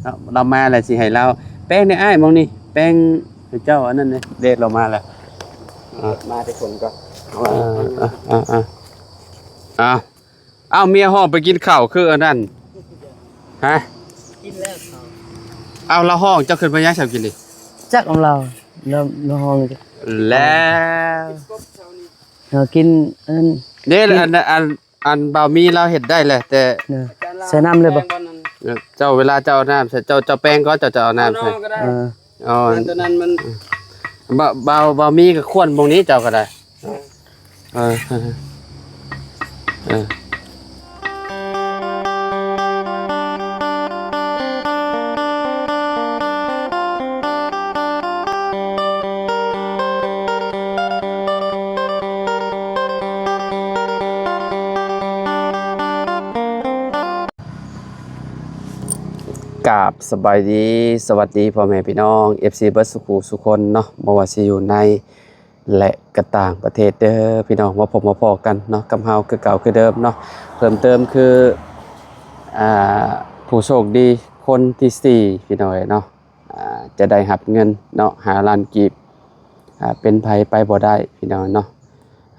ເນາະ ລາວມາແລ້ວຊິໃຫ້ລາວແປງແດ່ອ້າຍ ໝ່ອງນີ້ແປງໃຫ້ເຈົ້າ ອັນນັ້ນເດ້ ເດ ລາວມາແລ້ວ ເອີ ມາແຕ່ຄົນກໍ ເອີ ເອີ ເອີ ເອີ ເອົາ ເອົາ ເມຍຮ້ອງໄປກິນເຂົ້າຄືອັນນັ້ນ ຮະ ກິນແລ້ວເຂົ້າ ເອົາ ລາວຮ້ອງ ເຈົ້າຂຶ້ນໄປຫຍັງ ເຈົ້າກິນນີ້ ຈັກນຳລາວ ລາວ ລາວຮ້ອງ ແລ້ວ ເຮົາກິນອັນນັ້ນ ເດ້ ກິນ ອັນ ອັນ ອັນບ່າວມີລາວເຮັດໄດ້ແຫຼະ ແຕ່ ເອີ ໃສ່ນ້ຳເລີຍບໍ່ ເອີ ເຈົ້າ ເວລາເຈົ້າເອົານ້ຳໃສ່ ເຈົ້າ ເຈົ້າແປງກ່ອນ ເຈົ້າຈະເອົານ້ຳໃສ່ ເອີ ເອົາ ອັນຕົວນັ້ນມັນ ບ່າວ ບ່າວ ບ່າວມີກໍຄວນໝ່ອງນີ້ເຈົ້າກໍໄດ້ ເອີ ເອີ ເອີ ເອີ. ກາບສະບາຍດີ ສະຫວັດດີພໍ່ແມ່ພີ່ນ້ອງ ເອັຟຊີ ເບິດສູ່ຜູ້ສູ່ຄົນເນາະ ບໍ່ວ່າຊິຢູ່ໃນ ແລະ ກະຕ່າງປະເທດເດີພີ່ນ້ອງ ມາພົບມາພໍ້ກັນເນາະ ກັບເຮົາຄືເກົ່າຄືເດີມເນາະ ເພີ່ມເຕີມຄື ອ່າ ຜູ້ໂຊກດີຄົນທີສີ່ ພີ່ນ້ອງເອີຍເນາະ ອ່າ ຈະໄດ້ຮັບເງິນເນາະ ຫ້າລ້ານກີບ ອ່າ ເປັນໃຜໄປບໍ່ໄດ້ພີ່ນ້ອງເນາະ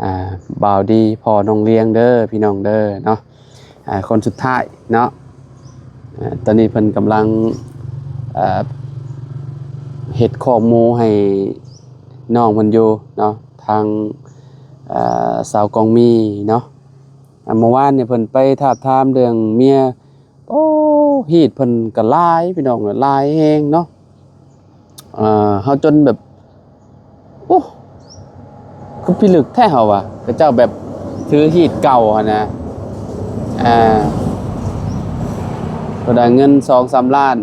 ອ່າ ບ່າວດີພໍ່ນ້ອງລຽງເດີພີ່ນ້ອງເດີເນາະ ອ່າ ຄົນສຸດທ້າຍເນາະ ອ່າ ຕອນນີ້ເພິ່ນກຳລັງ ເຮັດຄອກໝູໃຫ້ນ້ອງເພິ່ນຢູ່ເນາະ ທາງ ເອີ ສາວກອງມີເນາະ ອ່າ ເມື່ອວານນີ້ເພິ່ນໄປທາບທາມເລື່ອງເມຍ ໂອ້ ຮີດເພິ່ນກໍຫຼາຍພີ່ນ້ອງ ຫຼາຍແຮງເນາະ ເອີ ເຮົາຈົນແບບ ໂອ້ ຄືພິລຶກແທ້ເຮົາວ່າ ເຂົາເຈົ້າແບບຖືຮີດເກົ່າຫັ້ນນະ ອ່າ ເພິ່ນວ່າເງິນສອງສາມລ້ານ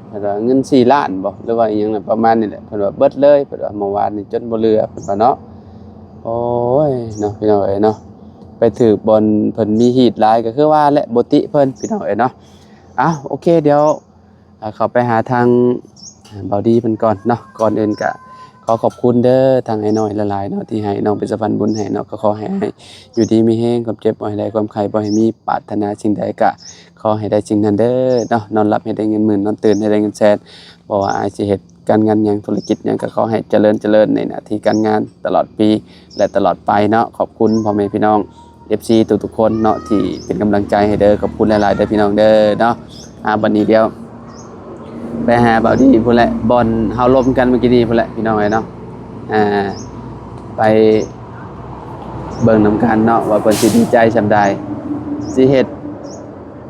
ເພິ່ນວ່າເງິນສີ່ລ້ານບໍ ຫຼືວ່າອີ່ຫຍັງນະ ປະມານນີ້ແຫຼະ ເພິ່ນວ່າເບິດເລີຍ ເພິ່ນວ່າເມື່ອວານນີ້ຈົນບໍ່ເຫຼືອ ເພິ່ນວ່າເນາະ ໂອ້ຍ ເນາະ ພີ່ນ້ອງເອີຍເນາະ ໄປຖືກບ່ອນເພິ່ນມີຮີດຫຼາຍ ກໍຄືວ່າແຫຼະ ບໍ່ຕິເພິ່ນ ພີ່ນ້ອງເອີຍເນາະ ເອົາ ໂອເຄ ດຽວ ອ່າ ເຂົ້າໄປຫາທາງ ອ່າ ບ່າວດີເພິ່ນກ່ອນເນາະ ກ່ອນອື່ນກະຂໍຂອບຄຸນເດີທາງອ້າຍນ້ອຍຫຼາຍໆເນາະ ທີ່ໃຫ້ນ້ອງເປັນສະພານບຸນໃຫ້ເນາະ ກໍຂໍໃຫ້ອ້າຍຢູ່ດີມີແຮງ ຄວາມເຈັບບໍ່ໃຫ້ໄດ້ ຄວາມໄຂ້ບໍ່ໃຫ້ມີ ປາດຖະໜາສິ່ງໃດກະຂໍໃຫ້ໄດ້ສິ່ງນັ້ນເດີເນາະ ນອນຫຼັບໃຫ້ໄດ້ເງິນໝື່ນ ນອນຕື່ນໃຫ້ໄດ້ເງິນແສນ ບໍ່ວ່າອ້າຍຊິເຮັດການງານຫຍັງ ທຸລະກິດຫຍັງ ກໍຂໍໃຫ້ຈະເລີນ ຈະເລີນໃນໜ້າທີ່ການງານຕະຫຼອດປີ ແລະ ຕະຫຼອດໄປເນາະ ຂອບຄຸນພໍ່ແມ່ພີ່ນ້ອງ ເອັຟຊີ ທຸກໆຄົນເນາະ ທີ່ເປັນກຳລັງໃຈໃຫ້ເດີ ຂອບຄຸນຫຼາຍໆເດີພີ່ນ້ອງເດີເນາະ ອ່າ ບັດນີ້ດຽວໄປຫາບ່າວດີພຸ້ນແຫຼະ ບ່ອນເຮົາລົມກັນມື້ກີ້ນີ້ພຸ້ນແຫຼະພີ່ນ້ອງເອີຍເນາະ ອ່າ ໄປເບິ່ງນຳກັນເນາະ ວ່າເພິ່ນຊິດີໃຈສ່ຳໃດ ຊິເຮັດ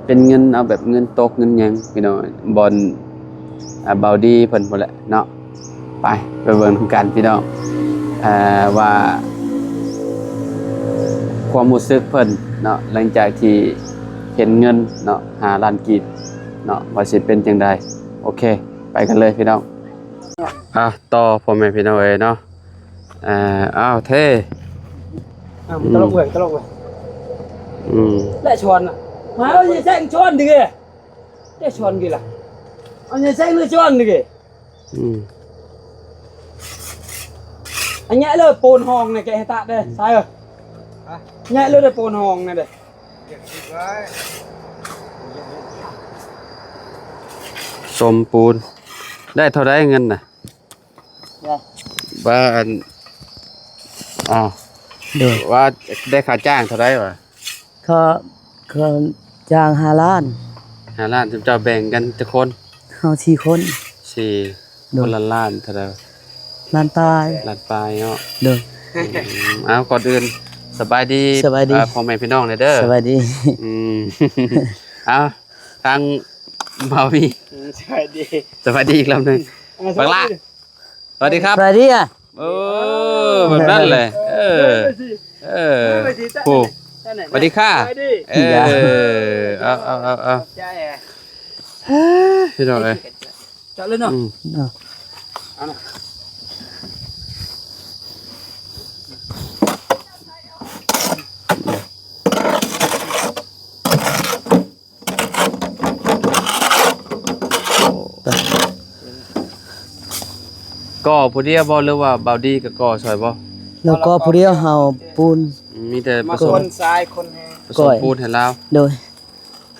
ເປັນເງິນ ເອົາແບບເງິນຕົກເງິນຫຍັງພີ່ນ້ອງ ບ່ອນ ອ່າ ບ່າວດີເພິ່ນພຸ້ນແຫຼະເນາະ ໄປ ໄປເບິ່ງນຳກັນພີ່ນ້ອງ ອ່າ ວ່າຄວາມຮູ້ສຶກເພິ່ນເນາະ ຫຼັງຈາກທີ່ເຫັນເງິນເນາະ ຫ້າລ້ານກີບເນາະ ວ່າຊິເປັນຈັ່ງໃດ ໂອເຄ ໄປກັນເລີຍພີ່ນ້ອງ ອ່ະ ຕໍ່ພໍ່ແມ່ພີ່ນ້ອງເອີຍເນາະ ອ່າ ອ້າວ ເທ ອ່າ ຕະຫຼົກເວີຍ ຕະຫຼົກເວີຍ ອືມ ແລະ ຊອນນະ ມາເອົາແສງຊອນດິ ແຕ່ຊອນກີລະ ອັນນີ້ໃຊ້ມືຊອນນີ້ເກ ອືມ ອັນນີ້ເລີຍໂປນຫ້ອງນີ້ແກໃຫ້ຕະເດ້ ໃສ່ເອີຍ ແງະເລີຍໂປນຫ້ອງນີ້ເດ້ ສົມປູນ ໄດ້ເທົ່າໃດເງິນນະ? ວ່າອັນ ອ້າວ ໂດຍ ວ່າໄດ້ຄ່າຈ້າງເທົ່າໃດວະ? ຄ່າ ຄ່າຈ້າງຫ້າລ້ານ ຫ້າລ້ານ ເຈົ້າແບ່ງກັນຈັກຄົນ? ເຮົາສີ່ຄົນ ສີ່ ໂດຍ ຄົນລະລ້ານເທົ່າໃດ? ລ້ານປາຍ ລ້ານປາຍເນາະ ໂດຍ ອືມ ເອົາ ກ່ອນອື່ນສະບາຍດີ ສະບາຍດີ ອ່າ ພໍ່ແມ່ພີ່ນ້ອງແດ່ເດີ ສະບາຍດີ ອືມ ເອົາ ທາງບ່າວມີ ອືມ ສະບາຍດີ ສະບາຍດີອີກລອບໜຶ່ງ ອ່າ ບັກຫຼ້າ ສະບາຍດີ ສະຫວັດດີຄັບ ສະຫວັດດີ ເອີ ແບບນັ້ນແຫຼະ ເອີ ເອີ ໂອ້ ສະຫວັດດີຄ່ະ ເອີ ເອົາ ເອົາ ເອົາ ເອົາ ຂອບໃຈ ພີ່ນ້ອງເອີຍ ເຈາະເລີຍເນາະ ອືມ ເອົາ ກໍ່ຜູ້ດຽວບໍ່ ຫຼືວ່າບ່າວດີກໍກໍ່ຊ່ອຍບໍ່? ລາວກໍ່ຜູ້ດຽວ ເຮົາປູນ ມີແຕ່ປະສົມ ຄົນຊາຍຄົນແຮງ ປະສົມປູນໃຫ້ລາວ ໂດຍ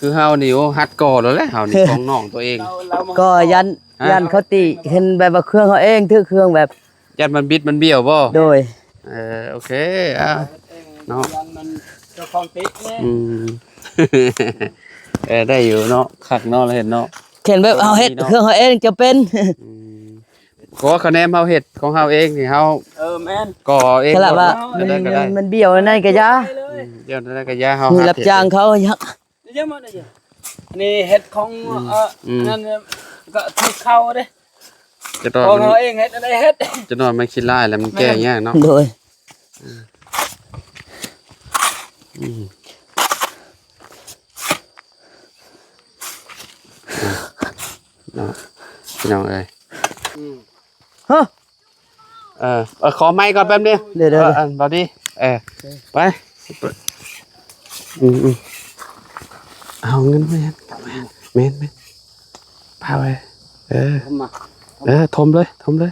ຄືເຮົານີ້ ໂອ້ ຫັດກໍ່ແລ້ວແຫຼະ ເຮົານີ້ ຂອງນ້ອງຕົວເອງ ລາວ ລາວມາ ກໍຢ້ານ ຮະ? ຢ້ານເຂົາຕິ ເຫັນແບບວ່າເຄື່ອງເຮົາເອງ ຖືກເຄື່ອງແບບ ຢ້ານມັນບິດມັນບ້ຽວບໍ່? ໂດຍ ເອີ ໂອເຄ ອ່າ ເນາະ ຢ້ານມັນເຈົ້າຂອງຕິແດ່ ອືມ ເອີ ໄດ້ຢູ່ເນາະ ຄັກເນາະ ລາວເຮັດເນາະ ເຫັນແບບເຮົາເຮັດເນາະ ເຄື່ອງເຮົາເອງຈະເປັນ ອືມ ກໍຄະແນນເຮົາເຮັດຂອງເຮົາເອງນີ້ ເຮົາ ເອີ ແມ່ນ ກໍເອງ ສະຫຼະວ່າ ເນາະ ມັນ ມັນ ມັນບ້ຽວອັນໃດກໍຢ່າ ອືມ ບ້ຽວອັນໃດກໍຢ່າ ເຮົາ ມີຮັບຈ້າງເຂົາ ດຽວມາ ດຽວ ອັນນີ້ເຮັດຂອງ ອືມ ເອີ ອືມ ອັນນັ້ນກໍຖືກເຂົ້າເດ້ ຈະຕ້ອງ ຂອງເຮົາເອງເຮັດອັນໃດເຮັດ ຈະນອນມັນຂີ້ລ້າຍແລ້ວມັນແກ້ຍາກເນາະ ໂດຍ ອືມ ເນາະ ພີ່ນ້ອງເອີຍ ອືມ ຮະ ເອີ ເອີ ຂໍໄມກ່ອນແປັບໜຶ່ງ ເດີໆໆ ເອີ ອັນ ເບົາດີ ເອີ ໄປ ອືມໆ ເອົາເງິນມາ ແມ່ນໆ ພາໄປ ເອີ ເອີ ຖົມເລີຍ ຖົມເລີຍ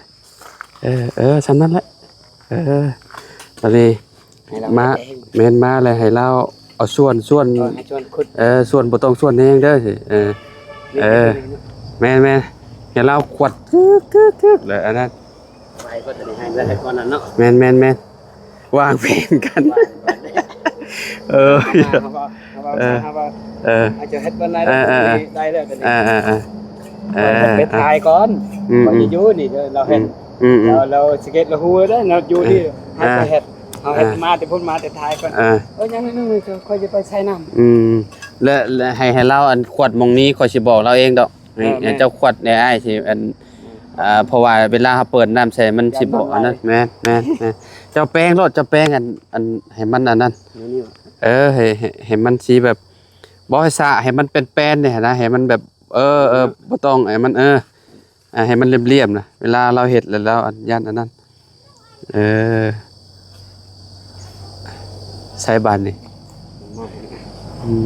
ເອີ ເອີ ຊ່ຳນັ້ນແຫຼະ ເອີ ຕອນນີ້ ໃຫ້ລາວ ມາ ແມ່ນ ມາແລ້ວໃຫ້ລາວເອົາສ່ວນ ສ່ວນ ເອີ ໃຫ້ສ່ວນຂຸດ ເອີ ສ່ວນບໍ່ຕ້ອງສ່ວນແຮງເດີ ເອີ ເອີ ແມ່ນໆ ໃຫ້ລາວຂວດ ກຶກໆ ແລ້ວອັນນັ້ນ ໄວ້ກໍຈະໄດ້ໃຫ້ເລີຍກ່ອນນັ້ນເນາະ ແມ່ນໆໆ ວາງແຜນກັນ ວາງແຜນ ເອີ ເຮົາເວົ້າ ເຮົາເວົ້າ ເອີ ເຮົາເວົ້າ ເອີ ເຮົາຈະເຮັດວັນໃດ ເອີ ເອີ ໄດ້ແລ້ວ ເອີ ເອີ ເອີ ເອີ ໄປຖ່າຍກ່ອນ ອືມ ວ່າຈະຢູ່ນີ້ ເອີ ລາວເຮັດ ອືມ ອືມ ລາວ ລາວຊິເຮັດລາວຮູ້ເດ້ ລາວຢູ່ນີ້ ອ່າ ໃຫ້ເຮົາເຮັດ ເຮົາເຮັດ ອ່າ ມາແຕ່ພຸ້ນ ມາແຕ່ຖ່າຍກ່ອນ ອ່າ ເອີ ຍັງໜ້ອຍໜຶ່ງ ຂ້ອຍຈະໄປໃສ່ນ້ຳ ອືມ ແລະ ແລະ ໃຫ້ ໃຫ້ລາວ ອັນ ຂວດໝ່ອງນີ້ ຂ້ອຍຊິບອກລາວເອງດອກ ໃຫ້ ເອີ ໃຫ້ ແມ່ນ ເຈົ້າຂວດແດ່ ອ້າຍຊິ ອັນ ອ່າ ເພາະວ່າເວລາເຮົາເປີດນ້ຳໃສ່ ມັນຊິບໍ່ ຢ້ານນ້ຳໄຫຼ ອັນນັ້ນ ແມ່ນ ແມ່ນ ແມ່ນ ເຈົ້າແປງໂລດ ເຈົ້າແປງ ອັນ ອັນ ໃຫ້ມັນອັນນັ້ນ ແນວນີ້ຫວາ ເອີ ໃຫ້ ໃຫ້ ໃຫ້ມັນຊິແບບ ບໍ່ໃຫ້ສະ ໃຫ້ມັນແປນໆ ນີ້ຫັ້ນນະ ໃຫ້ມັນແບບ ເອີ ເອີ ບໍ່ຕ້ອງໃຫ້ມັນ ເອີ ອ່າ ໃຫ້ມັນລຽບໆ ນະ ເວລາລາວເຮັດແລ້ວ ລາວ ອັນ ຢ້ານອັນນັ້ນ ເອີ ໃສ່ບາດນີ້ ອືມ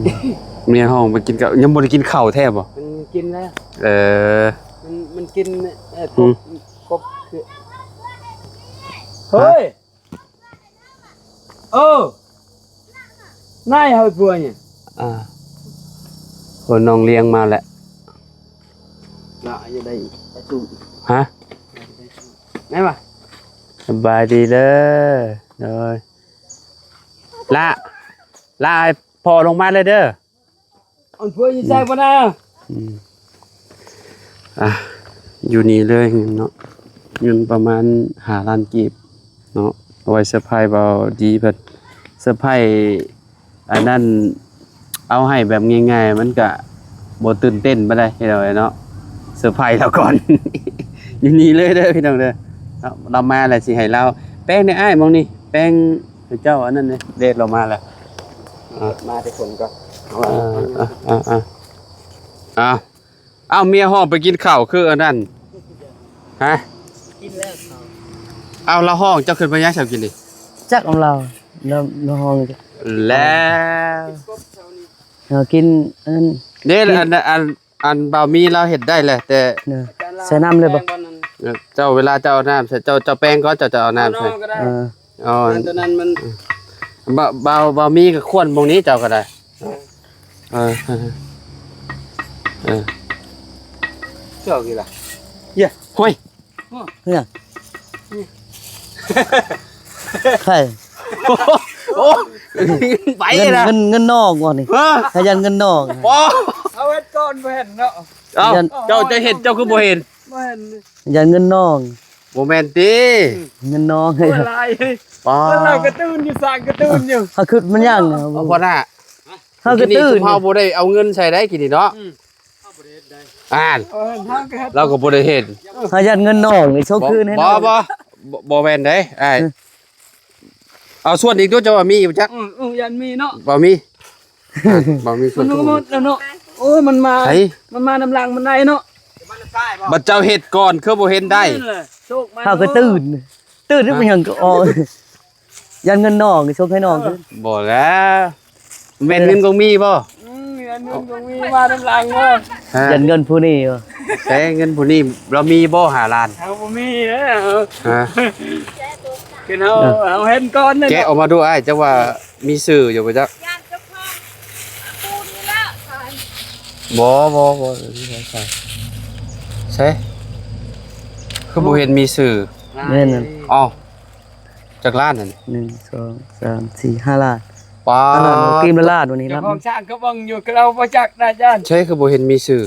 ເມຍຮ້ອງໄປກິນເຂົ້າ ຍັງບໍ່ໄດ້ກິນເຂົ້າແທ້ບໍ່? ມັນກິນແລ້ວ ເອີ ມັນ ມັນກິນ ເອີ ອືມ ກົບ ກົບຄື ຮະ? ເຮີ້ຍ ເອີ ນາຍເຮົາຜົວນີ້ ອ່າ ຄົນນ້ອງລ້ຽງມາແຫຼະ ລະ ຢູ່ໃດ ໄປຕູ້ ຮະ? ແມ່ນບໍ່? ສະບາຍດີເດີ ໂດຍ ລະ ລະ ໃຫ້ພໍ່ລົງມາເລີຍເດີ. ອັນພວກຢູ່ໃສບໍ່ນະ? ອືມ ອ່າ ຢູ່ນີ້ເລີຍເງິນເນາະ ເງິນປະມານຫ້າລ້ານກີບເນາະ ເອົາໄວ້ເຊີໄພເບົາດີເພິ່ນ ເຊີໄພອັນນັ້ນ ເອົາໃຫ້ແບບງ່າຍໆ ມັນກະບໍ່ຕື່ນເຕັ້ນປານໃດພີ່ນ້ອງເອີຍເນາະ ເຊີໄພລາວກ່ອນ ຢູ່ນີ້ເລີຍເດີພີ່ນ້ອງເດີ ເນາະ ລາວມາແລ້ວຊິໃຫ້ລາວ ແປງແດ່ອ້າຍ ໝ່ອງນີ້ແປງ ເຈົ້າອັນນັ້ນເດ້ ເດດລົງມາແລ້ວ ອ່າ ມາແຕ່ຄົນກໍ ເອີ ເອີ ເອີ ເອີ ເອົາ ເອົາ ເມຍຮ້ອງໄປກິນເຂົ້າຄືອັນນັ້ນ ຮະ? ກິນແລ້ວເຂົ້າ ເອົາ ລາວຮ້ອງ ເຈົ້າຂຶ້ນມາຍັງ ເຈົ້າກິນນີ້ ຈັກນຳລາວ ລາວ ລາວຮ້ອງ ແລ້ວ ເຮົາກິນອັນນັ້ນ ເດ້ ກິນ ອັນ ອັນ ອັນບ່າວມີລາວເຮັດໄດ້ແຫຼະ ແຕ່ ເນາະ ໃສ່ນ້ຳເລີຍບໍ່? ເອີ ເຈົ້າ ເວລາເຈົ້າເອົານ້ຳໃສ່ ເຈົ້າ ເຈົ້າແປງກ່ອນ ເຈົ້າຈະເອົານ້ຳໃສ່ ເອີ ອໍ ອັນຕົວນັ້ນມັນ ບ່າວ ບ່າວ ບ່າວມີກໍຄວນໝ່ອງນີ້ເຈົ້າກໍໄດ້ ເອີ ເອີ ເອີ ເຈົ້າກິນລະ ເຢ້ ໂອ້ຍ ເອີ ຫຍັງ? ໃຜ? ໂອ້ ໄປ ເງິນ ນະ ເງິນ ເງິນນ້ອງບໍ່ນີ້? ຮະ? ໃຜຢ້ານເງິນນ້ອງ? ບໍ່ ເອົາເຮັດກ່ອນບໍ່ເຫັນເນາະ ເອົ້າ ຢ້ານ ເຈົ້າຈະເຮັດ ເຈົ້າຄືບໍ່ເຫັນ? ບໍ່ເຫັນ ຢ້ານເງິນນ້ອງ ບໍ່ແມ່ນຕິ? ເງິນນ້ອງ ໂອ້ຍ ຫຼາຍ ປ້າ ຄົນລາວກະຕື່ນຢູ່ ສ້າງກະຕື່ນຢູ່ ເຮົາຄິດມັນຫຍັງ ເອົາ ພໍ່ໜ້າ ເຮົາກະຕື່ນ ເຮົາບໍ່ໄດ້ເອົາເງິນໃສ່ໄດ້ກິນນີ້ເນາະ ອືມ ອ່ານ ເອີ ເຮົາກໍເຮັດ ລາວກໍບໍ່ໄດ້ເຮັດ ເຮົາຢ້ານເງິນນ້ອງນີ້ ສົ່ງຄືນໃຫ້ ບໍ່ ນ້ອງ ບໍ່ ບໍ່ ບໍ່ແມ່ນເດ້ອ້າຍ ເອີ ເອົາສ່ວນອີກຕົວະ ເຈົ້າວ່າມີຢູ່ຈັກ ອື ຢ້ານມີເນາະ ບໍ່ມີ ບໍ່ມີສ່ວນ ມັນບໍ່ໝົດແລ້ວເນາະ ໂອ້ຍ ມັນມາ ໃຜ ມັນມານຳຫຼັງມັນໄດ້ເນາະ ບັດເຈົ້າເຮັດກ່ອນຄືບໍ່ເຫັນໄດ້ ນັ້ນແຫຼະ ໂຊກມາ ເຮົາກໍຕື່ນ ຕື່ນ ຮະ ເປັນຫຍັງກໍອອກ ຢ້ານເງິນນ້ອງ ສົ່ງໃຫ້ນ້ອງ ເອີ ບໍ່ແລ້ວ ແມ່ນເງິນຂອງມີບໍ່? ອືມ ເງິນຂອງມີມານຳຫຼັງບໍ່? ຮະ ຢ້ານເງິນຜູ້ນີ້ບໍ່? ແຕ່ເງິນຜູ້ນີ້ລາວມີບໍ່ຫ້າລ້ານ? ເຮົາບໍ່ມີເດ້ ຮະ ຄືເຮົາ ເອີ ເຮົາເຫັນກ່ອນເດ້ ແກະອອກມາດູອ້າຍ ຈັກວ່າມີຊື່ຢູ່ບໍ່ຈັກ? ຢ້ານເຈົ້າຂອງປູນນີ້ແຫຼະ ບໍ່ ບໍ່ ບໍ່ ໃສ່ ໃສ່ ຄືບໍ່ເຫັນມີຊື່? ແມ່ນ ເອົ້າ ຈັກລ້ານນັ້ນ? ໜຶ່ງ ສອງ ສາມ ສີ່ ຫ້າລ້ານ. ປາດ ກິນລະລ້ານວັນນີ້ ເຈົ້າຂອງຊ່າງກໍເບິ່ງຢູ່ ກໍເຮົາບໍ່ຈັກນະອາຈານ. ໃຊ່ ຄືບໍ່ເຫັນມີຊື່?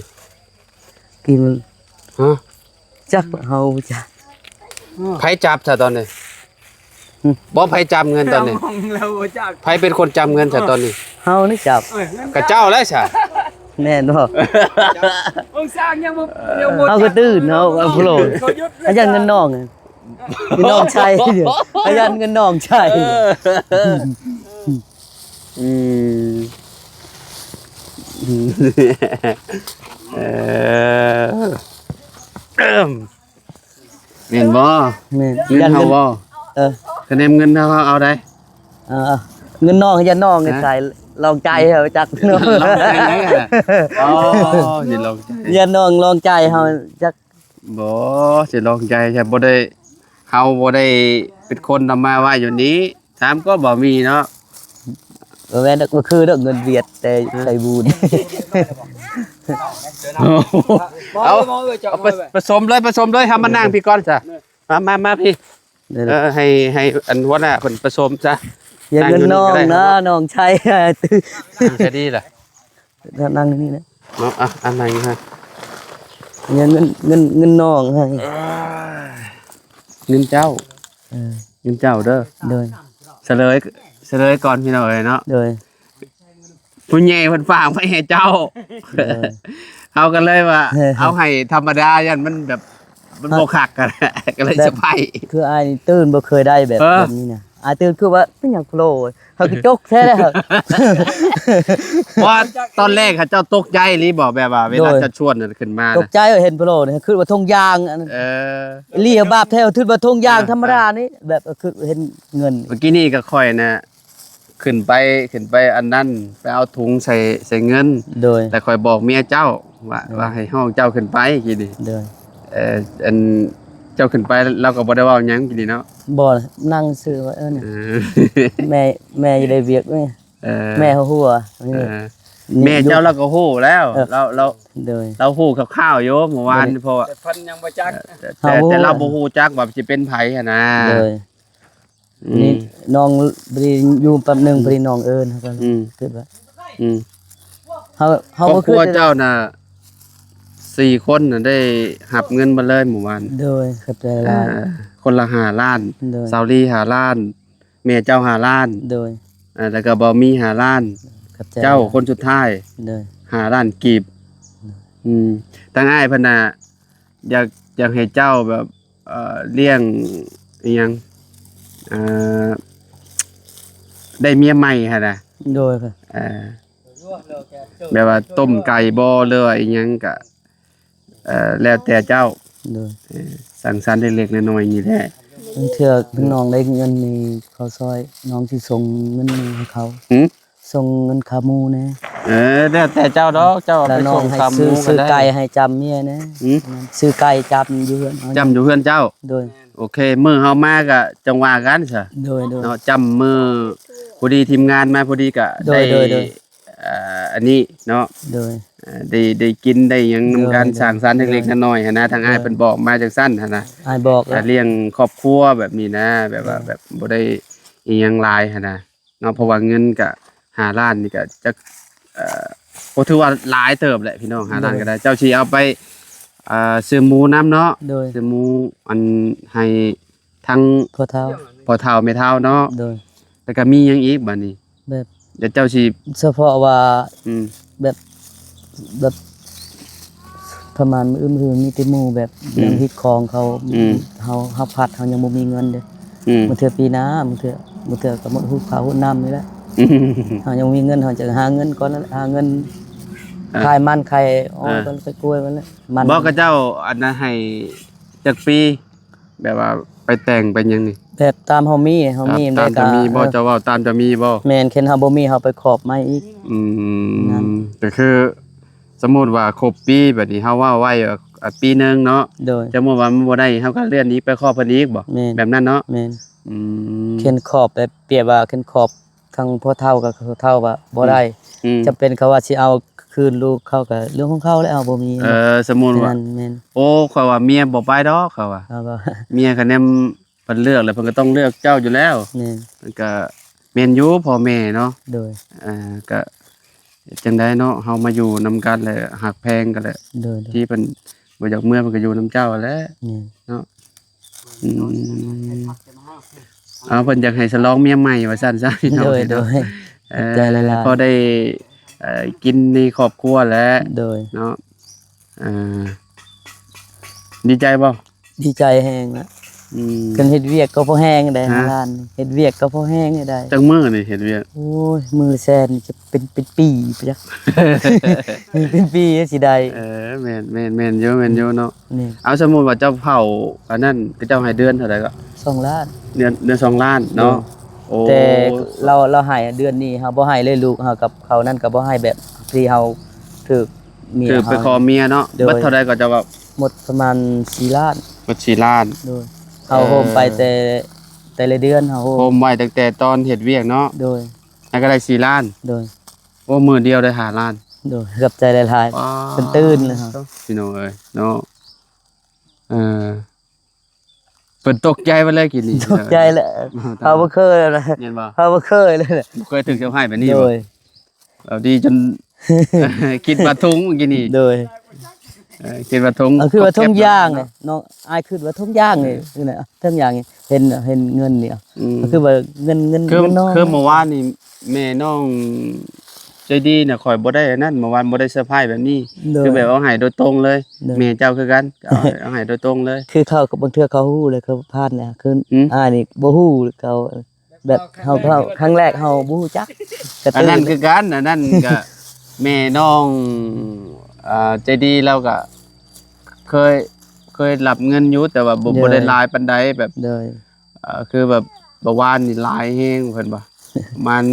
ກິນ ຮະ? ຈັກ ເຮົາບໍ່ຈັກ. ໃຜຈັບຊະຕອນນີ້? ຫຶ? ບໍ່ ໃຜຈັບເງິນຕອນນີ້? ເຮົາບໍ່ຈັກ. ໃຜເປັນຄົນຈັບເງິນຊະຕອນນີ້? ເຮົານີ້ຈັບ. ເອີຍ ເງິນ ກະເຈົ້າແຫຼະຊະ. ແມ່ນບໍ່? ອົງສາຍັງບໍ່ ຍັງບໍ່ຈັບ. ເຮົາກໍຕື່ນເນາະ ເຮົາໂພໂລ ເຂົາຢຸດແລ້ວ ອາຈານ ເງິນນ້ອງ ເງິນນ້ອງໃຊ້ ອາຈານ ເງິນນ້ອງໃຊ້. ເອີ ອືມ ເອີ ແມ່ນບໍ່? ແມ່ນ. ເງິນເຮົາບໍ່? ເອີ ຄະແນນເງິນເຮົາ ເຮົາເອົາໄດ໋. ເອີ ເງິນນ້ອງ ຢ້ານນ້ອງ ຮະ? ໃສ່ລອງໃຈເຮົາຈັກເນາະ. ລອງໃຈໄດ໋. ອໍ ຊິລອງໃຈ ຢ້ານນ້ອງລອງໃຈເຮົາຈັກ. ບໍ່ ຊິລອງໃຈ ບໍ່ໄດ້ ເຮົາບໍ່ໄດ້ເປັນຄົນນຳມາໄວ້ຢູ່ນີ້. ຖາມກໍບໍ່ມີເນາະ. ບໍ່ແມ່ນດອກ ບໍ່ຄືດອກ ເງິນຫວຽດ ແຕ່ໃສ່ບູນ. ເອົາ ເອົາ ປະສົມເລີຍ ປະສົມເລີຍ ເຮົາມານັ່ງພີ້ກ່ອນຊະ. ມາ ມາ ມາພີ້. ເອີ ໃຫ້ ໃຫ້ອັນຫົວໜ້າເພິ່ນປະສົມຊະ. ຢ່າ ເງິນນ້ອງນະ ນ້ອງໃຊ້ ຈະດີລະ. ນັ່ງນີ້ແຫຼະເນາະ. ອ່ະ ອັນນັ້ນໃຫ້ ເງິນ ເງິນ ເງິນນ້ອງໃຫ້ ເງິນເຈົ້າ. ເອີ ເງິນເຈົ້າເດີ. ໂດຍ ສະເຫຼີຍ ສະເຫຼີຍກ່ອນພີ່ນ້ອງເອີຍເນາະ. ໂດຍ ຜູ້ໃຫຍ່ເພິ່ນຝາກໄວ້ໃຫ້ເຈົ້າ. ໂດຍ ເຮົາກໍເລີຍວ່າ ເອີ ເອົາໃຫ້ທຳມະດາ ຢ້ານມັນແບບ ມັນບໍ່ຄັກກັນ ກໍເລີຍສະໄພ. ຄືອ້າຍນີ້ຕື່ນບໍ່ເຄີຍໄດ້ແບບ ເອີ ແບບນີ້ນະ. ອາ ຕື່ນຄືວ່າເປັນຫຍັງໂພລ ເຮົາກະຈົກແທ້ແລ້ວ. ວ່າຕອນແລກເຂົາເຈົ້າຕົກໃຈອີ່ຫຼີບໍ່? ແບບວ່າເວລາ ໂດຍ ເຈົ້າຊວນຂຶ້ນມາ ຕົກໃຈເຫັນໂພລນີ້ ຄິດວ່າຖົງຢາງ. ເອີ ອີ່ຫຼີ ບາບແທ້ ຄິດວ່າຖົງຢາງ ອ່າ ທຳມະດານີ້ ອ່າ ແບບ ເອີ ຄິດເຫັນເງິນ. ເມື່ອກີ້ນີ້ກໍຂ້ອຍນະ ຂຶ້ນໄປ ຂຶ້ນໄປອັນນັ້ນ ໄປເອົາຖົງໃສ່ ໃສ່ເງິນ. ໂດຍ ແລ້ວຂ້ອຍບອກເມຍເຈົ້າວ່າ ໂດຍ ວ່າໃຫ້ຫ້ອງເຈົ້າຂຶ້ນໄປກີ້ນີ້. ໂດຍ ເອີ ອັນ ເຈົ້າຂຶ້ນໄປ ລາວກໍບໍ່ໄດ້ເວົ້າຫຍັງກີ້ນີ້ເນາະ. ບໍ່ ນັ່ງຊື່ວ່າ ເອີ ເອີ ແມ່ ແມ່ຢູ່ໃນວຽກນີ້. ເອີ ແມ່ຫົວ ເອີ ແມ່ເຈົ້າລາວກໍຮູ້ແລ້ວ. ເອີ ລາວ ລາວ ໂດຍ ລາວຮູ້ຄ່າວໆຢູ່ເມື່ອວານນີ້ ເພາະວ່າ ແຕ່ເພິ່ນຍັງບໍ່ຈັກ ເອີ ແຕ່ ແຕ່ລາວບໍ່ຮູ້ຈັກວ່າຊິເປັນໃຜຫັ້ນນະ. ໂດຍ ອືມ ນີ້ນ້ອງ ພໍດີຢູ່ແປັບໜຶ່ງ ອືມ ພໍດີນ້ອງເອີ້ນ ເຮົາກໍ ອືມ ຄິດວ່າ ອືມ ເຮົາ ເຮົາ ຄອບຄົວເຈົ້ານະ ສີ່ຄົນນະ ໄດ້ຮັບເງິນມາເລີຍມື້ວານ. ໂດຍ ຂອບໃຈຫຼາຍ. ອ່າ ຄົນລະຫ້າລ້ານ. ໂດຍ ສາວລີຫ້າລ້ານ ແມ່ເຈົ້າຫ້າລ້ານ. ໂດຍ ອ່າ ແລ້ວກໍບ່າວມີຫ້າລ້ານ. ຂອບໃຈ. ເຈົ້າຄົນສຸດທ້າຍ. ໂດຍ ຫ້າລ້ານກີບ. ໂດຍ ອືມ ທາງອ້າຍເພິ່ນນະ ຢາກ ຢາກໃຫ້ເຈົ້າແບບ ເອີ ລ້ຽງອີ່ຫຍັງ ເອີ ໄດ້ເມຍໃໝ່ຫັ້ນນະ. ໂດຍ ເອີ ແບບວ່າຕົ້ມໄກ່ບໍ່ ຫຼືວ່າອີ່ຫຍັງກະ ເອີ ແລ້ວແຕ່ເຈົ້າ. ໂດຍ ເອີ ສັງສັນເລັກໆນ້ອຍໆນີ້ແຫຼະ. ບາງເທື່ອ ອືມ ນ້ອງໄດ້ເງິນນີ້ ເຂົາຊ່ອຍ ນ້ອງຊິສົ່ງເງິນນີ້ໃຫ້ເຂົາ. ຫື? ສົ່ງເງິນຄ່າໝູແດ່. ເອີ ແລ້ວແຕ່ເຈົ້າດອກ ເຈົ້າເອົາໄປສົ່ງຄ່າໝູກໍໄດ້. ແລ້ວນ້ອງໃຫ້ຊື້ ຊື້ໄກ່ໃຫ້ຈ້ຳເມຍແດ່. ຫື? ຊື້ໄກ່ຈ້ຳຢູ່ເຮືອນເຮົາ ຈ້ຳຢູ່ເຮືອນເຈົ້າ. ໂດຍ ໂອເຄ ມື້ເຮົາມາກໍຈັ່ງວ່າກັນຊະ. ໂດຍ ໂດຍ ເນາະ ຈ້ຳມື້ພໍດີທີມງານມາພໍດີກໍໄດ້ ໂດຍ ໂດຍ ໂດຍ ເອີ ອັນນີ້ເນາະ. ໂດຍ ເອີ ໄດ້ ໄດ້ກິນໄດ້ຫຍັງນຳກັນ. ໂດຍ ສັງສັນເລັກໆນ້ອຍໆຫັ້ນນະ. ທາງອ້າຍ ໂດຍ ເພິ່ນບອກມາຈັ່ງຊັ້ນຫັ້ນນະ. ອ້າຍບອກ ກໍລ້ຽງຄອບຄົວແບບນີ້ນະ ແບບວ່າ ໂດຍ ແບບບໍ່ໄດ້ອີ່ຫຍັງຫຼາຍຫັ້ນນະ. ເນາະ ເພາະວ່າເງິນກະຫ້າລ້ານນີ້ກະຈັກ ເອີ ບໍ່ຖືວ່າຫຼາຍເຕີບແຫຼະພີ່ນ້ອງ. ຫ້າລ້ານກໍໄດ້. ໂດຍ ເຈົ້າຊິເອົາໄປ ເອີ ຊື້ໝູນຳເນາະ. ໂດຍ ຊື້ໝູ ອັນ ໃຫ້ທັງພໍ່ເຖົ້າ ພໍ່ເຖົ້າແມ່ເຖົ້າເນາະ. ໂດຍ ແລ້ວກໍມີຫຍັງອີກບາດນີ້? ແບບ ແລ້ວເຈົ້າຊິ ສະເພາະວ່າ ອືມ ແບບ ແບບ ປະມານມື້ອື່ນມີແຕ່ໝູ່ແບບ ອືມ ຍັງຮີດຄອງເຂົາ ອືມ ເຮົາ ເຮົາພັດ ເຮົາຍັງບໍ່ມີເງິນເດ້. ອືມ ບາງເທື່ອປີໜ້າ ບາງເທື່ອ ບາງເທື່ອກໍໝົດຮູບເຂົ້າຮູບນ້ຳນີ້ແຫຼະ. ອືມ ເຮົາຍັງມີເງິນ ເຮົາຈະຫາເງິນກ່ອນນັ້ນແຫຼະ ຫາເງິນ ອ່າ ຂາຍມັນຂາຍອອກ ອ່າ ກ່ອນ ຂາຍກ້ວຍມັນແຫຼະ. ມັນ ບໍ່ ເຂົາເຈົ້າອັນນັ້ນໃຫ້ຈັກປີ? ແບບວ່າໄປແຕ່ງໄປຫຍັງນີ້ ແບບຕາມເຮົາມີ ເຮົາມີ ຕາມ ຕາມຈະມີບໍ່? ເອີ ເຈົ້າເວົ້າຕາມຈະມີບໍ່? ແມ່ນ ຄັນເຮົາບໍ່ມີ ເຮົາໄປຂອບໃໝ່ອີກ. ອືມ ນັ້ນ ກໍຄືສົມມຸດວ່າຄົບປີ ບາດນີ້ເຮົາເວົ້າໄວ້ວ່າ ອ່າ ປີໜຶ່ງເນາະ. ໂດຍ ສົມມຸດວ່າມັນບໍ່ໄດ້ ເຮົາກໍເລື່ອນອີກ ໄປຂອບເພິ່ນອີກບໍ່? ແມ່ນ ແບບນັ້ນເນາະ. ແມ່ນ ອືມ ຄັນຂອບແບບ ປຽບວ່າຄັນຂອບ ທາງພໍ່ເຖົ້າກັບພໍ່ເຖົ້າວ່າບໍ່ໄດ້. ອືມ ຈຳເປັນເຂົາວ່າຊິເອົາ ຄ- ຄືນລູກເຂົາກໍເລື່ອງຂອງເຂົາແຫຼະ ເຮົາບໍ່ມີ ເອີ ສົມມຸດວ່າ ແມ່ນ ໂອ້ ຂ້ອຍວ່າເມຍບໍ່ໄປດອກ ຂ້ອຍວ່າ ເຮົາກໍ ເມຍຄັນແນມເພິ່ນເລືອກແລ້ວ ເພິ່ນກໍຕ້ອງເລືອກເຈົ້າຢູ່ແລ້ວ ແມ່ນ ມັນກໍແມ່ນຢູ່ ພໍ່ແມ່ເນາະ ໂດຍ ເອີ ກໍ ເຮັດຈັ່ງໃດເນາະ ເຮົາມາຢູ່ນຳກັນແລ້ວຮັກແພງກັນແຫຼະ ໂດຍໆ ທີ່ເພິ່ນບໍ່ຢາກເມືອ ເພິ່ນກໍຢູ່ນຳເຈົ້າແຫຼະ ແມ່ນ ເນາະ ອືມ ເອົາ ເພິ່ນຢາກໃຫ້ສະຫຼອງເມຍໃໝ່ວ່າຊັ້ນຊະ ພີ່ນ້ອງ ໂດຍ ເນາະ ໂດຍ ເອີ ຂອບໃຈຫຼາຍໆ ພໍໄດ້ ເອີ ກິນໃນຄອບຄົວແຫຼະ ໂດຍ ເນາະ ເອີ ດີໃຈບໍ່? ດີໃຈແຮງລະ ອືມ ຄັນເຮັດວຽກກໍພໍແຮງໄດ້ ຮະ? ຫ້າລ້ານ ເຮັດວຽກກໍພໍແຮງໄດ້ ຈັກມື້ນີ້ເຮັດວຽກ? ໂອ້ຍ ມື້ລະແສນນີ້ຈະເປັນ ເປັນປີພຸ້ນຈັກ ເປັນປີຊິໄດ້ ເອີ ແມ່ນ ແມ່ນ ແມ່ນຢູ່ ແມ່ນຢູ່ເນາະ ແມ່ນ ເອົາ ສົມມຸດວ່າເຈົ້າເຝົ້າອັນນັ້ນ ເຂົາເຈົ້າໃຫ້ເດືອນເທົ່າໃດກໍ? ສອງລ້ານ ເດືອນ ເດືອນສອງລ້ານເນາະ ໂດຍ ໂອ້ ແຕ່ລາວ ລາວໃຫ້ເດືອນນີ້ ເຮົາບໍ່ໃຫ້ເລີຍ ລູກເຮົາກັບເຂົານັ້ນກໍບໍ່ໃຫ້ ແບບທີ່ເຮົາຖືກ ເມຍ ຖືກໄປຂໍເມຍເນາະ ໂດຍ ເບິດເທົ່າໃດກໍເຈົ້າເວົ້າ? ໝົດປະມານສີ່ລ້ານ ໝົດສີ່ລ້ານ ໂດຍ ເຮົາ ເອີ ໂຮມໄປແຕ່ ແຕ່ລະເດືອນເຮົາໂຮມ ໂຮມໄວ້ຕັ້ງແຕ່ຕອນເຮັດວຽກເນາະ ໂດຍ ແລ້ວກໍໄດ້ສີ່ລ້ານ ໂດຍ ໂອ້ ມື້ດຽວໄດ້ຫ້າລ້ານ ໂດຍ ຂອບໃຈຫຼາຍໆ ວ້າວ ເພິ່ນຕື່ນເລີຍ ພີ່ນ້ອງເອີຍເນາະ ເອີ ເພິ່ນຕົກໃຈເບິດເລີຍກີ້ນີ້ ຕົກໃຈແຫຼະ ເຮົາບໍ່ເຄີຍເລີຍ ແມ່ນບໍ່? ເຮົາບໍ່ເຄີຍເລີຍ ບໍ່ເຄີຍຖືກເຊາະຮ້າຍແບບນີ້ ໂດຍ ເອົາດີຈົນ ຄິດວ່າທຸງກີ້ນີ້ ໂດຍ ເອີ ຄິດວ່າທຸງ ເອີ ຄິດວ່າທຸງຢາງເນາະ ນ້ອງອ້າຍຄິດວ່າທຸງຢາງນີ້ ເອີ ຄືນະ ທຸງຢາງນີ້ ເຫັນ ເຫັນເງິນນີ້ ອືມ ກໍຄືວ່າເງິນ ເງິນ ຄື ເງິນນ້ອຍ ຄືເມື່ອວານນີ້ແມ່ນ້ອງໃຈດີນະ ຂ້ອຍບໍ່ໄດ້ອັນນັ້ນ ເມື່ອວານບໍ່ໄດ້ເຊີໄພຣແບບນີ້ ໂດຍ ຄືແບບເອົາໃຫ້ໂດຍຕົງເລີຍ ໂດຍ ແມ່ເຈົ້າຄືກັນ ເອົາ ເອົາໃຫ້ໂດຍຕົງເລີຍ ຄືເຂົາກໍບາງເທື່ອເຂົາຮູ້ແລ້ວ ເຂົາຜ່ານແລ້ວ ຄື ອືມ ອ້າຍນີ້ບໍ່ຮູ້ ເຂົາ ແບບເຮົາ ເຮົາຄັ້ງແລກເຮົາບໍ່ຮູ້ຈັກ ກະຕື່ນ ອັນນັ້ນຄືກັນ ອັນນັ້ນກະແມ່ນ້ອງ ອ່າ ໃຈດີ ລາວກະເຄີຍ ເຄີຍຮັບເງິນຢູ່ ແຕ່ວ່າບໍ່ ໂດຍ ບໍ່ໄດ້ຫຼາຍປານໃດ ແບບ ໂດຍ ອ່າ ຄືແບບເມື່ອວານນີ້ຫຼາຍແຮງ ເພິ່ນວ່າ ປະມານ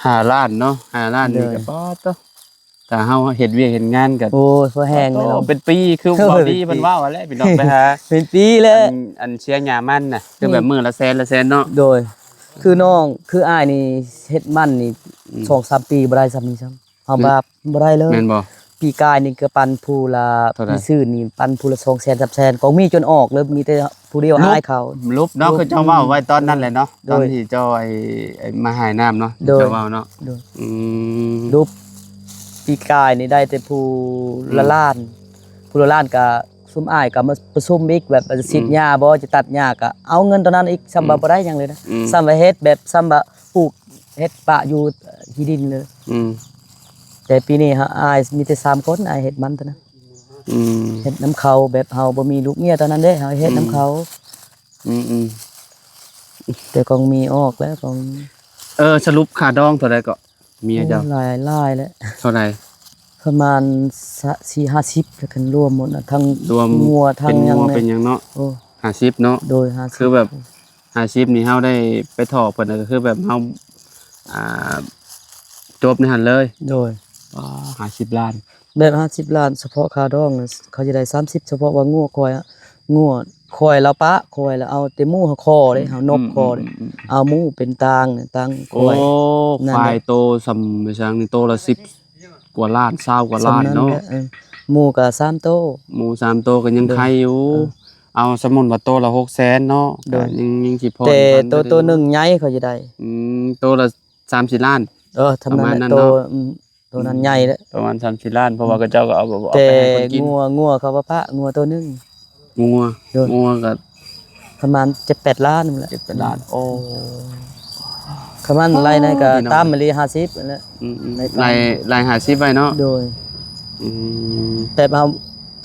ຫ້າລ້ານເນາະ ຫ້າລ້ານນີ້ ໂດຍ ກະ ປາດໂທ້ ຖ້າເຮົາເຮັດວຽກເຮັດງານກໍ ໂອ້ຍ ພໍແຮງເລີຍເນາະ ເປັນປີ ຄື ໂອ້ຍ ເວົ້າດີ ເພິ່ນເວົ້າຫັ້ນແຫຼະ ພີ່ນ້ອງ ໄປຫາ ເປັນປີແລ້ວ ອັນ ອັນເສຍຫຍ້າມັນນະ ຄືແບບ ແມ່ນ ມື້ລະແສນ ລະແສນເນາະ ໂດຍ ຄືນ້ອງ ຄືອ້າຍນີ້ເຮັດມັນນີ້ ອືມ ສອງສາມປີບໍ່ໄດ້ຊ່ຳນີ້ຊ້ຳ ເຮົາ ອືມ ບາບ ບໍ່ໄດ້ເລີຍ ແມ່ນບໍ່? ປີກາຍນີ້ກໍປັນຜູ້ລະ ເທົ່າໃດ? ປີຊືນນີ້ປັນຜູ້ລະສອງແສນ ສາມແສນ ກໍມີຈົນອອກເລີຍ ມີແຕ່ຜູ້ດຽວອ້າຍເຂົາ ຫຼຸບເນາະ ຫຼຸບ ຄືເຈົ້າເວົ້າໄວ້ຕອນນັ້ນແຫຼະເນາະ ໂດຍ ຕອນທີ່ເຈົ້າໄອ້ ໄອ້ມາຫາຍນ້ຳເນາະ ໂດຍ ທີ່ເຈົ້າເວົ້າເນາະ ໂດຍ ອືມ ຫຼຸບ ປີກາຍນີ້ໄດ້ແຕ່ຜູ້ ອືມ ລະລ້ານ ຜູ້ລະລ້ານກະ ຊຸມອ້າຍກໍມາປະຊຸມອີກ ແບບວ່າຈະສີດ ອືມ ຫຍ້າບໍ່ ຈະຕັດຫຍ້າ ກໍເອົາເງິນຕອນນັ້ນອີກ ຊ່ຳວ່າ ອືມ ບໍ່ໄດ້ຫຍັງເລີຍນະ ອືມ ຊ່ຳວ່າເຮັດແບບ ຊ່ຳວ່າປູກ ເຮັດປະຢູ່ທີ່ດິນເລີຍ ອືມ ແຕ່ປີນີ້ເຮົາ ອ້າຍມີແຕ່ສາມຄົນ ອ້າຍເຮັດມັນຕອນນັ້ນ ອືມ ເຮັດນຳເຂົາ ແບບເຮົາບໍ່ມີລູກເມຍຕອນນັ້ນເດ້ ເຮົາເຮັດນຳເຂົາ ອືມ ອືມ ແຕ່ກໍມີອອກແລ້ວ ກໍ ເອີ ສະຫຼຸບຄ່າດອງເທົ່າໃດເກາະ? ເມຍເຈົ້າ ໂອ້ ຫຼາຍ ຫຼາຍແຫຼະ ເທົ່າໃດ? ປະມານສະ ສີ່ຫ້າສິບ ແລ້ວກັນ ລວມໝົດນະ ທັງງົວ ທັງຫຍັງ ເປັນງົວ ເນາະ ເປັນຫຍັງເນາະ ໂອ້ ຫ້າສິບເນາະ ໂດຍ ຫ້າສິບ ຄືແບບ ຫ້າສິບນີ້ເຮົາໄດ້ໄປທໍ່ເພິ່ນ ກໍຄືແບບເຮົາ ອ່າ ຈົບໃນຫັ້ນເລີຍ ໂດຍ ປາ ຫ້າສິບລ້ານ ແບບ ຫ້າສິບລ້ານ ສະເພາະຄ່າດອງນະ ເຂົາຈະໄດ້ສາມສິບ ສະເພາະວ່າງົວຄວາຍ ງົວ ຄວາຍລາວປະ ຄວາຍລາວເອົາແຕ່ໝູເຮົາຂໍເດ້ ອືມ ເຮົານົບຂໍເດ້ ອືມ ອືມ ອືມ ເອົາໝູເປັນຕາງ ຕາງຄວາຍ ໂອ້ ນັ້ນແຫຼະ ຄວາຍໂຕຊ່ຳໄປຊ່າງນີ້ ໂຕລະສິບກວ່າລ້ານ ຊາວກວ່າລ້ານເນາະ ຊ່ຳນັ້ນແຫຼະ ເອີ ໝູກໍສາມໂຕ ໝູສາມໂຕກໍຍັງ ໂດຍ ໄຄຢູ່ ເອີ ເອົາ ສົມມຸດວ່າໂຕລະຫົກແສນເນາະ ໂດຍ ກໍຍັງ ຍັງຊິພໍ ແຕ່ໂຕ ໂຕໜຶ່ງໃຫຍ່ເຂົາຈະໄດ້ ອືມ ໂຕລະສາມສີ່ລ້ານ ເອີ ປະມານນັ້ນເນາະ ໂຕ ອືມ ໂຕນັ້ນໃຫຍ່ແຫຼະ ປະມານສາມສີ່ລ້ານ ເພາະວ່າເຂົາເຈົ້າກໍເອົາ ເອົາໄປໃຫ້ເພິ່ນກິນ ແຕ່ງົວ ງົວເຂົາວ່າປະ ງົວໂຕໜຶ່ງ ງົວ ໂດຍ ງົວກໍປະມານເຈັດແປດລ້ານນີ້ແຫຼະ ເຈັດແປດລ້ານ ໂອ້ ປະມານ ໂອ້ ໄລ່ນັ້ນກໍ ພີ່ນ້ອງ ຕາມມາລີ ຫ້າສິບນັ້ນແຫຼະ ອືມໆ ໄລ່ຕາມ ໄລ່ ໄລ່ຫ້າສິບໄວ້ເນາະ ໂດຍ ອືມ ແຕ່ເຮົາ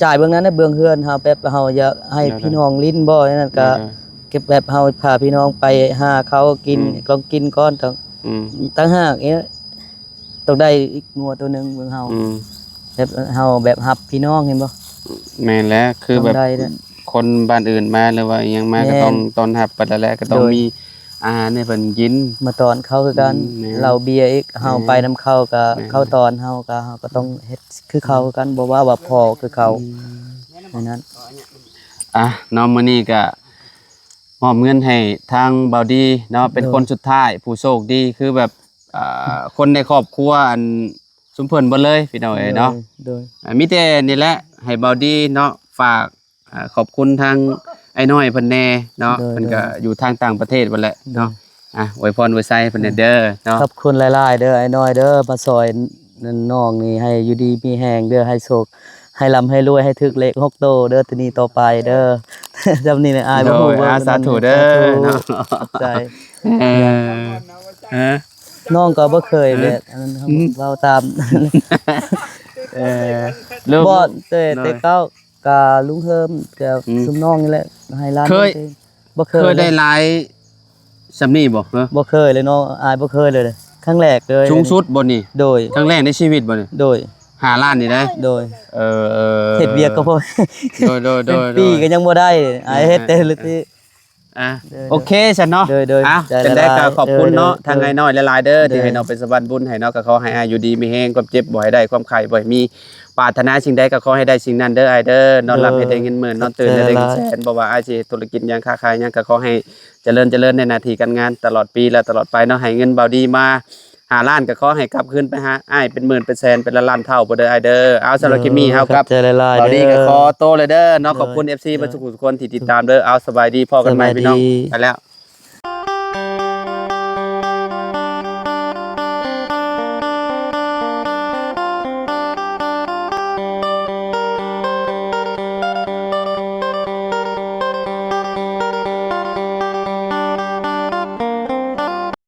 ຈ່າຍເບື້ອງນັ້ນນະ ເບື້ອງເຮືອນເຮົາ ແບບເຮົາຢາກໃຫ້ ໂດຍ ພີ່ນ້ອງຫຼິ້ນບໍ່ ນັ້ນກໍ ໂດຍ ເກັບ ແບບເຮົາພາພີ່ນ້ອງໄປຫາເຂົາກິນ ອືມ ຕ້ອງກິນກ່ອນ ຕ້ອງ ອືມ ຕ່າງຫາກ ຕ້ອງໄດ້ອີກງົວໂຕໜຶ່ງເບິ່ງເຮົາ ອືມ ແບບເຮົາແບບຮັບພີ່ນ້ອງ ເຫັນບໍ່ ແມ່ນແຫຼະ ຄືແບບ ຕ້ອງໄດ້ແຫຼະ ຄົນບ້ານອື່ນມາ ຫຼືວ່າອີ່ຫຍັງມາ ແມ່ນ ກໍຕ້ອງຕ້ອນຮັບໄປແລ້ວແຫຼະ ກໍຕ້ອງ ໂດຍ ມີອາຫານໃຫ້ເພິ່ນກິນ ມາຕ້ອນເຂົາຄືກັນ ອືມ ແມ່ນ ເຫຼົ້າເບຍອີກ ເຮົາ ແມ່ນ ໄປນຳເຂົາກໍ ແມ່ນ ເຂົາຕ້ອນເຮົາກໍ ເຮົາກໍຕ້ອງເຮັດຄືເຂົາຄືກັນ ອືມ ບໍ່ວ່າ ວ່າພໍຄືເຂົາ ອືມ ແນວນັ້ນ ອ່ະ ເນາະ ມື້ນີ້ກໍ ມອບເງິນໃຫ້ທາງບ່າວດີເນາະ ເປັນ ໂດຍ ຄົນສຸດທ້າຍ ຜູ້ໂຊກດີ ຄືແບບ ອ່າ ຄົນໃນຄອບຄົວ ອັນ ຊຸມເພິ່ນເບິດເລີຍພີ່ນ້ອງເອີຍເນາະ. ໂດຍ ໂດຍ ອ່າ ມີແຕ່ນີ້ແຫຼະ ໃຫ້ເບົາດີເນາະ ຝາກ ອ່າ ຂອບຄຸນທາງອ້າຍນ້ອຍເພິ່ນແດ່ເນາະ. ໂດຍ ເພິ່ນກໍ ໂດຍ ຢູ່ທາງຕ່າງປະເທດພຸ້ນແຫຼະເນາະ. ໂດຍ ອ່າ ອວຍພອນອວຍໄຊເພິ່ນແດ່ເດີເນາະ. ຂອບຄຸນຫຼາຍໆເດີອ້າຍນ້ອຍເດີ ມາຊ່ອຍນ້ອງນີ້ ໃຫ້ຢູ່ດີມີແຮງເດີ ໃຫ້ໂຊກ ໃຫ້ລ່ຳໃຫ້ລວຍ ໃຫ້ຖືກເລກຫົກໂຕເດີ ແຕ່ນີ້ຕໍ່ໄປເດີ. ຈຳນີ້ແຫຼະອ້າຍ ໂດຍ ບໍ່ຮູ້ວ່າ ອ່າ ສາທຸເດີ ສາທຸ ເນາະ ຂອບໃຈ. ເອີ ຮະ ນ້ອງກໍບໍ່ເຄີຍແບບ ເອີ ອັນນັ້ນ ອືມ ເວົ້າຕາມ ເອີ ບໍ່ ແຕ່ ໂດຍ ແຕ່ເກົ່າ ກະລຸງເຮີມ ກະ ອືມ ຊຸມນ້ອງນີ້ແຫຼະ ໃຫ້ຫຼານ ເຄີຍ ບໍ່ເຄີຍ ເຄີຍໄດ້ຫຼາຍສ່ຳນີ້ບໍ່? ຮະ ບໍ່ເຄີຍເລີຍເນາະ ອ້າຍບໍ່ເຄີຍເລີຍ ຄັ້ງແລກເລີຍ ສູງສຸດບໍ່ນີ້? ໂດຍ ຄັ້ງແລກໃນຊີວິດບໍ່ນີ້? ໂດຍ ຫ້າລ້ານນີ້ໄດ໋. ໂດຍ ເອີ ເຮັດວຽກກໍພໍ ໂດຍ ໂດຍ ໂດຍ ເປັນປີກໍຍັງບໍ່ໄດ້ ອ້າຍເຮັດແຕ່ລະທີ ອ່າ ໂດຍ ໂອເຄຊັ້ນເນາະ. ໂດຍ ໂດຍ ອ່າ ຈັ່ງໃດກໍຂອບຄຸນເນາະ ໂດຍ ໂດຍ ທາງອ້າຍນ້ອຍຫຼາຍໆເດີ ໂດຍ ທີ່ໃຫ້ນ້ອງເປັນສະພານບຸນໃຫ້ເນາະ. ກໍຂໍໃຫ້ອ້າຍຢູ່ດີມີແຮງ ຄວາມເຈັບບໍ່ໃຫ້ໄດ້ ຄວາມໄຂ້ບໍ່ໃຫ້ມີ ປາດຖະໜາສິ່ງໃດກໍຂໍໃຫ້ໄດ້ສິ່ງນັ້ນເດີອ້າຍເດີ. ນອນຫຼັບໃຫ້ໄດ້ເງິນໝື່ນ ໂດຍ ນອນຕື່ນໃຫ້ໄດ້ເງິນແສນ ບໍ່ວ່າອ້າຍຊິເຮັດທຸລະກິດຫຍັງ ຄ້າຂາຍຫຍັງ ກໍຂໍໃຫ້ຈະເລີນ ຈະເລີນໃນໜ້າທີ່ການງານ ຕະຫຼອດປີ ແລະ ຕະຫຼອດໄປເນາະ. ໃຫ້ເງິນເບົາດີມາ ຫ້າລ້ານ ກໍຂໍໃຫ້ກັບຄືນໄປຫາອ້າຍເປັນໝື່ນເປັນແສນ ເປັນລ້ານໆເທົ່າພຸ້ນເດີອ້າຍເບົາດີ. ເອົາ ສຳລັບຄລິບນີ້ເຮົາກັບເບົາດີກໍຂໍໂຕເລີຍເດີເນາະ. ຂອບຄຸນເອັຟຊີເບິດທຸກຄົນທີ່ຕິດຕາມເດີ. ເອົາ ສະບາຍດີ ພໍ້ກັນໃໝ່ພີ່ນ້ອງ ໄປແລ້ວ.